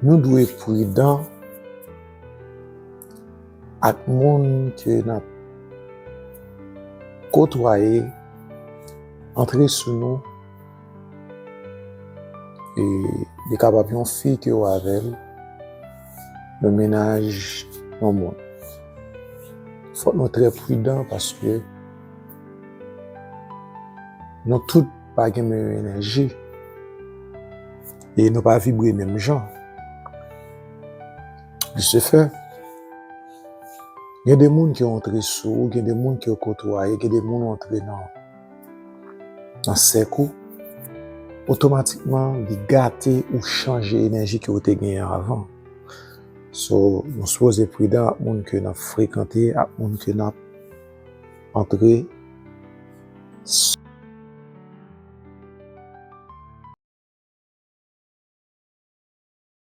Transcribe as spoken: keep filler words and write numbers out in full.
Nou dwe pridan ak moun ke n ap kotwaye, antre sou nou, e li kapab yon fi ke w avè l, yon mennaj, yon moun. Fòk nou trè pridan paske nou tout pa gen menm enèji e nou pa vibre menm jan. De ce fait, gen de moun ki antre sou ou, gen de moun ki w kotwaye, gen de moun w antre nan, nan sèk ou, otomatikman, li gate ou chanje enèji ke w te genyen avan. So, nou sipoze pridan ak moun ke n ap frekante, ak moun ke n ap antre